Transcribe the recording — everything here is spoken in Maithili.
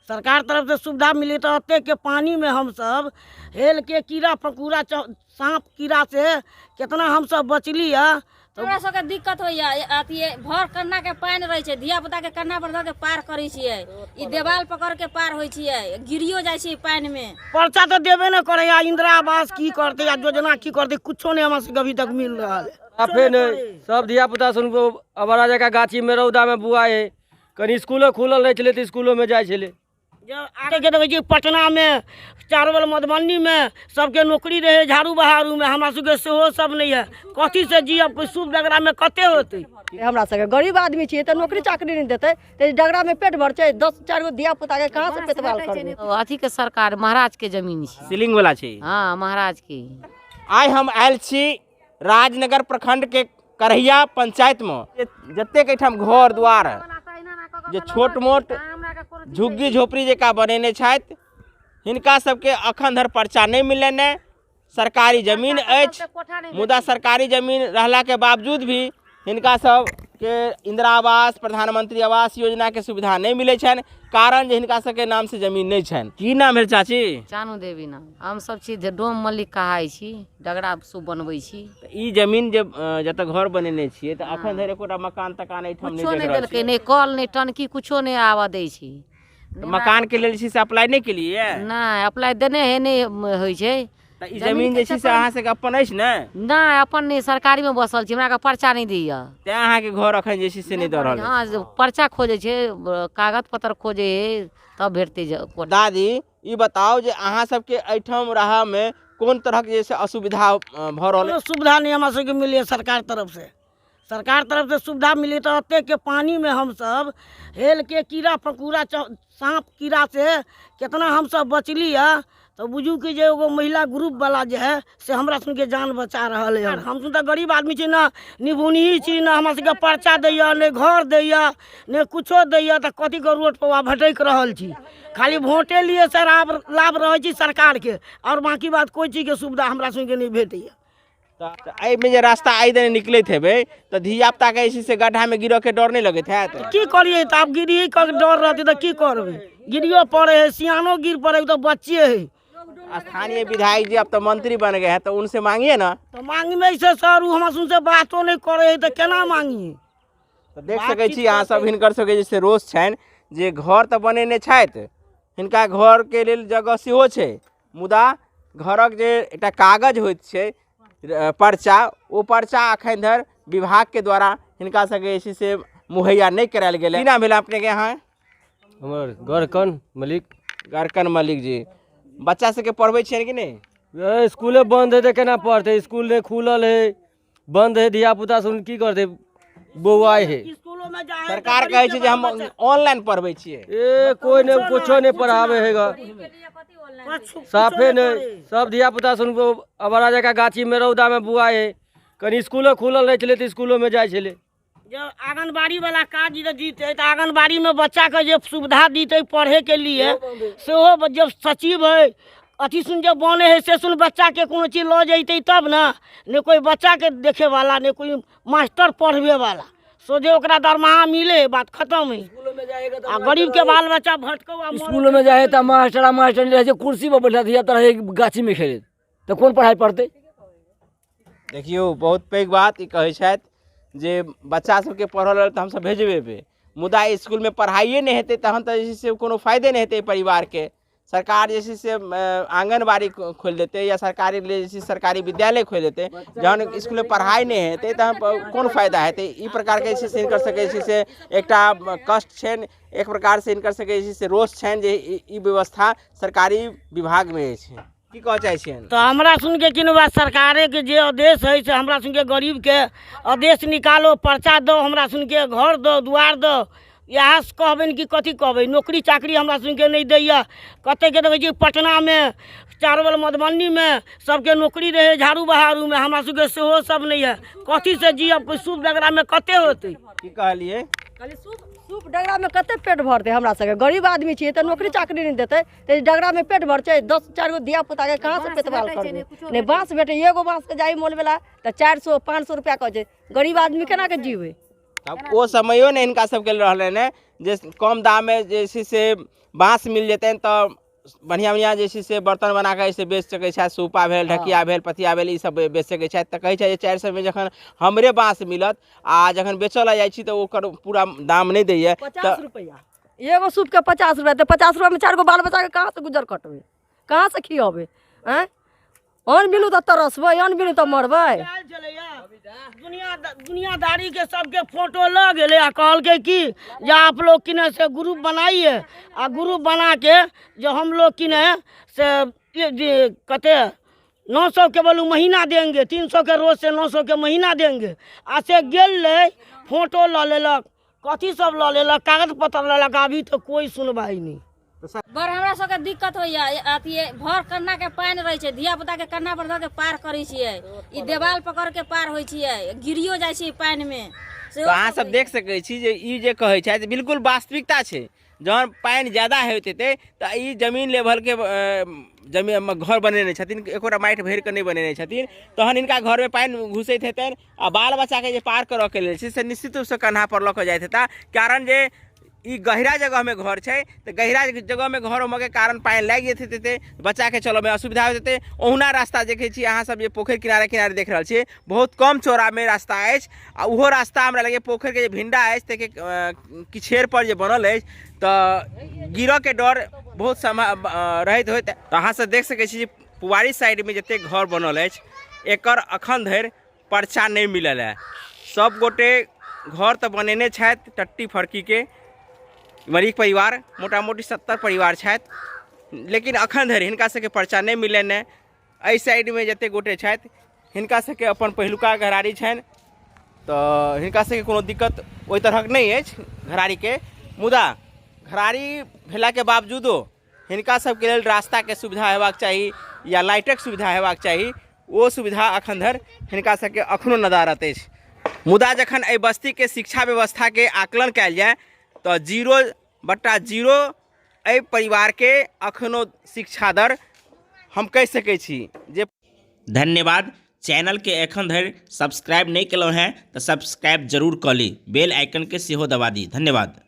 सरकार तरफसँ सुविधा मिलै तऽ एतेकके पानिमे हमसभ हेलके कीड़ा फकौड़ा साँप कीड़ासँ केतना हमसभ बचली हँ। तऽ हमरा सबके दिक्कत होइया, अथी भर कन्ना के पानि रहै छै, धिया पुता के कन्ना पर धऽ के पार करै छियै, ई देवाल पकड़ के पार होइ छियै, गिरियो जाइ छियै पानि मे। पर्चा तऽ देबे नहि करैया, इंदिरा आवास की करतै आ योजना की करतै, कुछो नहि हमरा सबके अभी तक मिल रहल है। साफे नहि, सब धिया पुता सुन अबरा जकाँ गाछीमे रौदामे बुआइ हइ। कनि इसकुलो खुलल रहै छलै तऽ इसकुलोमे जाइ छलै। आगे देखै छियै पटनामे, चारवल मधुबनीमे सबके नौकरी रहै झाड़ू बहारूमे, हमरा सबके सेहो सब नहि यऽ। कथीसँ जियब? कोइ सूप डगरामे कते होतै? हमरा सबके गरीब आदमी छियै तऽ नौकरी चाकरी नहि देतै तऽ डगरामे पेट भरतै? 10 4 गो धिया पुताके कहाँसँ पेटबाल करबै? अथीके सरकार महाराजके जमीन छै, सीलिंग वाला छै। हँ, महाराजके। आइ हम आयल छी राजनगर प्रखंड के करहिया पंचायत में, जतेक एहिठाम घर द्वार जे छोट मोट झुग्गी झोपड़ी जकाँ बनेने छथि, हिनका सबके अखन धरि पर्चा नहि मिललनि हँ। सरकारी जमीन अछि, मुदा सरकारी जमीन रहलाके बावजूद भी हिनका सबके इंदिरा आवास, प्रधानमंत्री आवास योजनाके सुविधा नहि मिलै छनि, कारण जे हिनका सबके नाम से जमीन नहि छनि। की नाम भेल चाची? चानू देवी नाम। हम सब छी डोम मल्लिक कहाइ छी, डगरा सूप बनबै छी। तऽ ई जमीन जे जतऽ घर बनेने छियै, तऽ अखन धरि एकोटा मकान तकान एहिठाम नहि देख रहल छियै? नहि कल, नहि टंकी, कुछो नहि आबऽ दै छै। मकान के लेल जे छै से अप्लाई नहि केलियै? नहि, अप्लाई देने है, नहि होइ छै। तऽ ई जमीन जे छै से अहाँ सबके अपन अछि ने? नहि, अपन नहि, सरकारीमे बसल छी। हमरा के पर्चा नहि दैया, तेँ अहाँके घर अखन जे छै से नहि दऽ रहल? हँ, पर्चा खोजै छै, कागज पत्र खोजै है, तब भेटतै। दादी, ई बताउ जे अहाँ सबके एहिठाम रहऽमे कोन तरहक जे छै असुविधा भऽ रहल? कोनो सुविधा नहि हमरा सबके मिलैए सरकार तरफसँ। सरकार तरफसँ सुविधा मिलै तऽ एतेकके पानिमे हमसभ हेलके कीड़ा फकौड़ा साँप कीड़ासँ केतना हमसभ बचली हँ। तऽ बुझू कि जे एगो महिला ग्रुपवला जे हइ से हमरा सुनके जान बचा रहल हइ। हमसभ तऽ गरीब आदमी छी ने, निबुनही छी ने। हमरा सबके पर्चा दैए नहि, घर दैए नहि, कुछो दैए, तऽ कथीके रोडपर आब भटकि रहल छी? खाली भोटे लिए सर आब लाभ रहै छी सरकारके, आओर बाँकी बात कोइ चीजके सुविधा हमरा सबके नहि भेटैए। तऽ एहिमे जे रास्ता एहि दने निकलैत हेबै तऽ धियापुताके जे छै से गड्ढामे गिरऽके डर नहि लगैत हैत? की करियै तऽ आब गिरही के डर रहतै तऽ की करबै? गिरियो पड़ै हइ, सियानो गिर पड़ै हइ, तऽ बच्चे हइ। स्थानीय विधायक जी अब तो मंत्री बन गए हैं, तो उनसे मांगिए ना। तऽ मांगबै से सर, ओ हमरा सुनसे बातो नहि करै हइ, तऽ केना मांगियै? तऽ देख सकै छी अहाँ सब, हिनकर सबके जे छै रोष छनि जे घर तऽ बनेने छथि, हिनका घरके लेल जगह सेहो छै, मुदा घरक जे एकटा कागज होइत छै पर्चा, ओ पर्चा अखन धरि विभागके द्वारा हिनका सबके जे छै से मुहैया नहि करायल गेलै। की नाम भेल अपनेके? अहाँ हमर गरकन मलिक। गरकन मलिक जी, बच्चा सबके पढ़बै छियनि कि नहि? इसकुले बन्द है तऽ केना पढ़तै? इसकुल नहि खुलल है, बन्द है, धिया पुता सुन की करतै? बौआइ है। सरकार कहै छै जे हम ऑनलाइन पढ़बै छियै। ए, कोइ नहि, कुछो नहि पढ़ाबै है ग, साफे नहि। सब धिया पुता सुन अबरा जकाँ गाछीमे रौदामे बुआइ है। कनि इसकुलो खुलल रहै छलै तऽ इसकुलोमे जाइ छलै। जब आंगनबाड़ी वाला काज जे जीतै तऽ आंगनबाड़ीमे बच्चाके जे सुविधा दितै पढ़ैके लिए सेहो, जब सचिव है अथी सुन जे बनै है से सुन बच्चाके कोनो चीज लऽ जैतै तब ने। नहि कोइ बच्चाके देखैवला, नहि कोइ मास्टर पढ़बैवला, सोझे ओकरा दरमाहा मिले, बात खतम है, आ गरीबके बाल बच्चा भटकौ। आ इसकुलमे जाइ है तऽ मास्टर आ मास्टर रहै छै कुर्सी पर बैठल, धिया पुता रहै गाछीमे खेलैत, तऽ कोन पढ़ाइ पढ़तै? देखियौ, बहुत पैघ बात ई कहै छथि जे बच्चा सबके पढ़ऽ लेल तऽ हमसब भेजबेबै, मुदा इसकुलमे पढ़ाइए नहि हेतै तहन तऽ जे छै से कोनो फायदे नहि हेतै एहि परिवारके। सरकार जे छै से आङ्गनबाड़ी खोलि देतै या सरकारी जे छै सरकारी विद्यालय खोलि देतै, जहन इसकुलमे पढ़ाइ नहि हेतै तहन कोन फायदा हेतै? ई प्रकारके जे छै से हिनकर सबके जे छै से एकटा कष्ट छनि, एक प्रकारसँ हिनकर सबके जे छै से रोष छनि जे ई व्यवस्था सरकारी विभागमे अछि। की कहऽ चाहै छियनि? तऽ हमरा सुनके किनु बात, सरकारेके जे आदेश हइ से हमरा सुनके गरीबके आदेश निकालो, पर्चा दो, हमरा सुनके घर दो, दुआर दो, इएह कहबनि कि कथी कहबै? नौकरी चाकरी हमरा सुनके नहि दैए। कतेकके देखै छियै पटनामे, चारवल मधुबनीमे सबके नौकरी रहै झाड़ू बहारूमे, हमरा सबके सेहो सब नहि यऽ। कथीसँ जियब? सूप डगरामे कते होतै? की कहलियै? कहलियै सूप डगरामे कते पेट भरतै? हमरा सबके गरीब आदमी छियै तऽ नौकरी चाकरी नहि देतै तऽ डगरामे पेट भरतै? 10 4 गो धिया पुताके कहाँसँ पेटबाल करबै? नहि बाँस भेटै, एगो बाँसके जाइ मोलबै ला तऽ 400 500 रुपैआ कहै छै। गरीब आदमी केना कऽ जीबै? तब ओ समयो नहि हिनका सबके रहलनि हेँ जे कम दाममे जे छै से बाँस मिल जेतनि तऽ बढ़िआँ बढ़िआँ जे छै से बर्तन बना कऽ से बेच सकै छथि। सूपा भेल, ढकिया भेल, पथिया भेल, ई सब बेच सकै छथि। तऽ कहै छथि जे 400मे जखन हमरे बाँस मिलत आ जखन बेचऽ लए जाइ छी तऽ ओकर पूरा दाम नहि दैए। 50 रुपैआ एगो सूपके, 50 रुपैआ। तऽ 50 रुपैआमे 4 गो बाल बच्चाके कहाँ से गुजर कटबै, कहाँ से खियबै? आँय, अन्न बिनु तऽ तरसबै, अन्न बिनु तऽ मरबै। आयल छलैया दुनिया दुनियादारी के सबके फोटो लऽ गेलै आ कहलकै कि जे आप लोग किने से ग्रुप बनाइए आ ग्रुप बना के जे हम लोग किने से ये जे कते 900 के बोलू महीना देंगे, 300 के रोज से 900 के महीना देंगे। आ से गेल रहै, फोटो लऽ लेलक, कथी सब लऽ लेलक, कागज पत्र लेलक, अभी तऽ कोइ सुनवाइ नहि। बड़ हमरा सबके दिक्कत होइया। अथी भर कन्ना के पानि रहै छै, धिया पुता के कन्ना पर धऽ के पार करै छियै, ई देवाल पकड़ के पार होइ छियै, गिरियो जाइ छियै पानि मे। तऽ अहाँ सब देख सकै छी जे ई जे कहै छथि बिल्कुल वास्तविकता छै। जहन पानि ज्यादा होइत हेतै तऽ ई जमीन लेवलके जमीन घर बनेने छथिन, एकोटा माटि भरि कऽ नहि बनेने छथिन, तहन हिनका घरमे पानि घुसैत हेतनि आ बाल बच्चाके जे पार करऽके लेल छै से निश्चित रूपसँ कन्हा पर लऽ कऽ जाइत हेता, कारण जे ई गहिरा जगहमे घर छै। तऽ गहिरा जगहमे घर होबऽके कारण पानि लागि जाइत हेतै, बच्चाके चलऽमे असुविधा होइत हेतै। ओहुना रास्ता देखै छी अहाँ सब जे पोखरि किनारे किनारे देख रहल छियै, बहुत कम चौड़ामे रास्ता अछि आ ओहो रास्ता हमरा लगैए पोखरिके जे भिंडा अछि ताहिके किछेर पर जे बनल अछि तऽ गिरऽके डर बहुत समय रहैत होइत। तऽ अहाँ सब देख सकै छी जे पुवारी साइडमे जतेक घर बनल अछि एकर अखन धरि पर्चा नहि मिलल है। सब गोटे घर तऽ बनेने छथि टट्टी फड़कीके, मरीक परिवार मोटा मोटी 70 परिवार छथि, लेकिन अखन धरि हिनका सबके पर्चा नहि मिललनि हँ। एहि साइडमे जतेक गोटे छथि हिनका सबके अपन पहिलुका घरारी छनि, तऽ हिनका सबके कोनो दिक्कत ओहि तरहक नहि अछि घरारीके। मुदा घरारी भेलाके बावजूदो हिनका सबके लेल रास्ताके सुविधा हेबाक चाही या लाइटक सुविधा हेबाक चाही, ओ सुविधा अखन धरि हिनका सबके अखनो नदारत अछि। मुदा जखन एहि बस्तीके शिक्षा व्यवस्थाके आकलन कयल जाय तऽ 0/0 एहि परिवारके अखनो शिक्षा दर हम कहि सकै छी जे। धन्यवाद। चैनलके एखन धरि सब्सक्राइब नहि केलहुँ हेँ तऽ सब्सक्राइब जरूर कऽ ली, बेल आइकनके सेहो दबा दी। धन्यवाद।